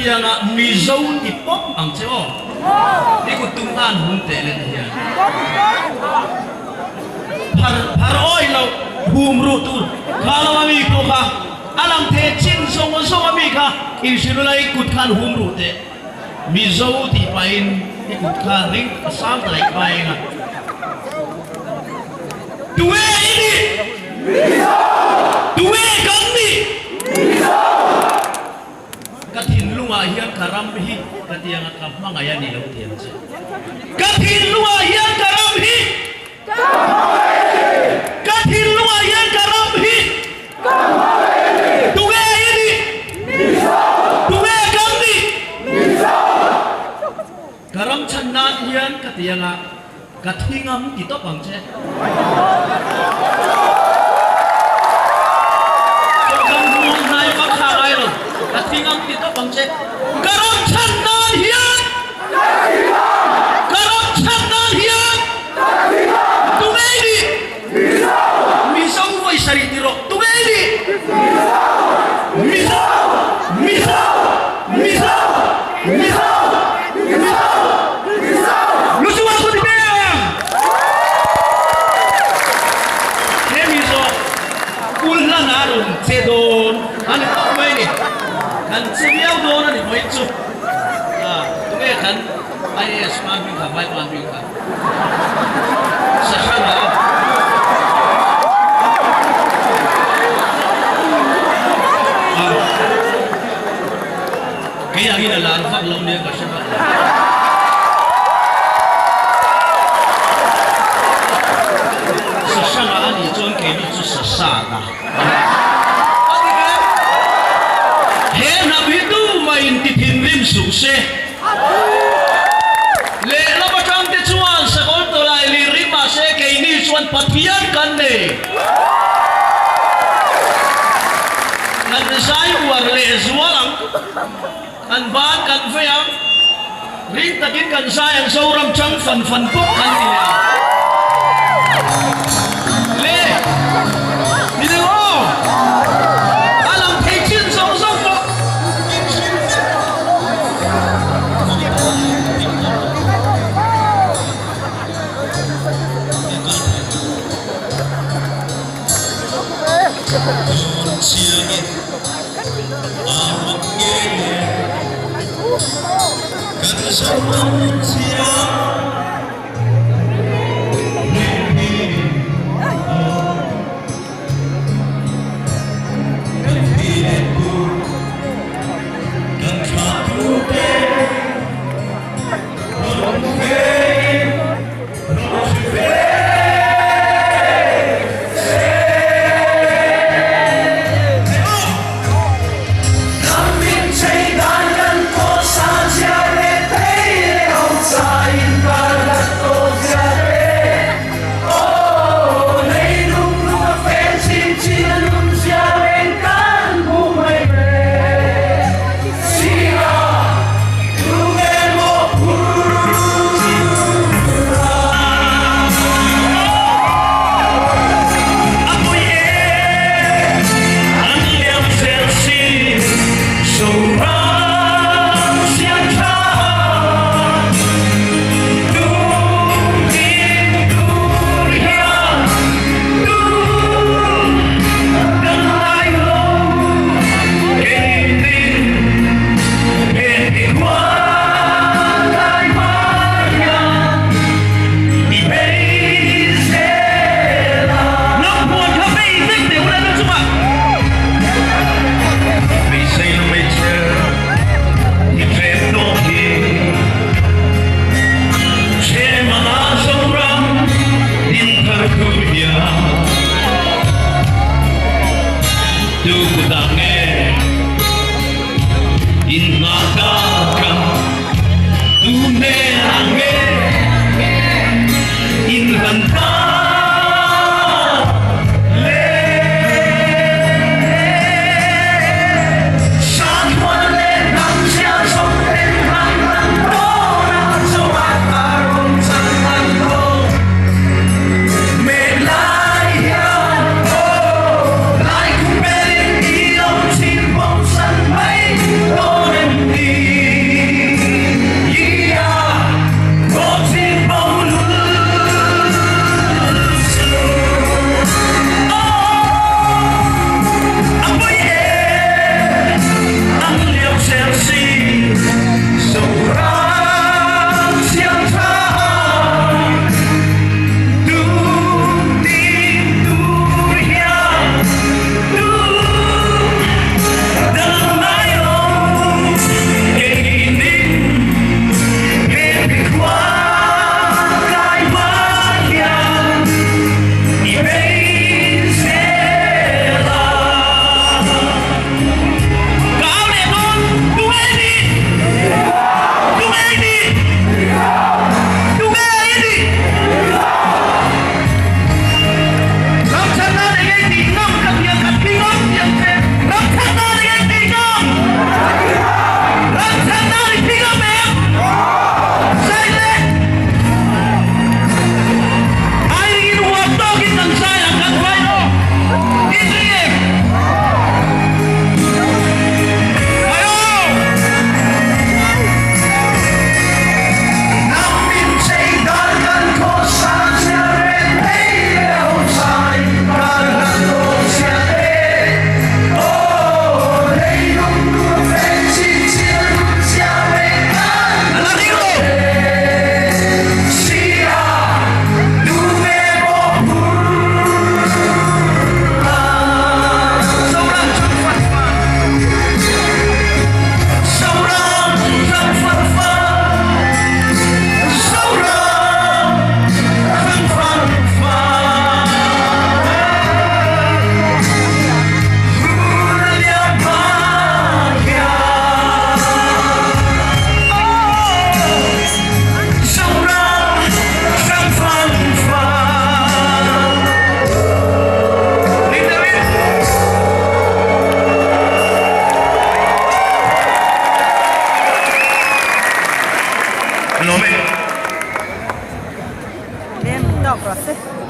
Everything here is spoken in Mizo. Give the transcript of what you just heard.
tianga Mizo ti pawp ang che aw. I kut tum khan hum teh let hian. Phar phar awi lo hum ruh tur kha lo a mi pawh kha a lang thei chin zawng zawng a mi kha inhrilh ula i kut khan hum ruh teh. Mizo tih pahin i kut kha ring a sang ta laih pai eng a. Tuwe i nih? Mizo! Tuwe kan nih? Mizo! Ka thinlungah hian ka ram hi ka tianga ka hmangaih a ni lo ti ang che. Ka thinlungah hian ka ram hi ka hmangaih a ni. Ka thinlungah hian ka ram hi ka hmangaih a ni. Tunge i nih? Mizo! Tunge kan nih? Mizo! Ka ram chhan nan hian ka tianga ka thingam ti tawp ang che. Kan hmuh hnai vak kha ngai lo, ka thingam ti tawp ang che. Ka ram chhan nan hian ka thingam, ka ram chhan nan hian ka thingam. Tunge i nih? Mizo! Mizo vawi sarih ti rawh. Tunge i nih? Mizo! Mizo! Mizo! Mizo! Mizo! Mizo! Mizo! Luchunga thu ti peng! He Mizo kulhlan a rawn che dawn a ni tawp mai ni. Kan che viau dawn a ni mai chu. Tunge kan IAS hma hming kha, vai hma hming kha? Sahranga a. Kei angin a lar vak lo nia ka hre vak lo. Sahranga a nih chuan keini chu Sasanga a ni. A dik em? He hnam hi tumah in ti thinrim suh se. Lehlam atang te chuan Sakawr tawlai lir rim mahse keini chuan Pathian kan nei. Kan zai uar leh zual ang, kan ban kan vei ang, ring takin kan zai ang Zoram chang fan fan pawh kan ti leh ang. Le, ni deuh aw, a lang thei chin zawng zawng pawh. Ka lawm e. Lem tawk rawh se.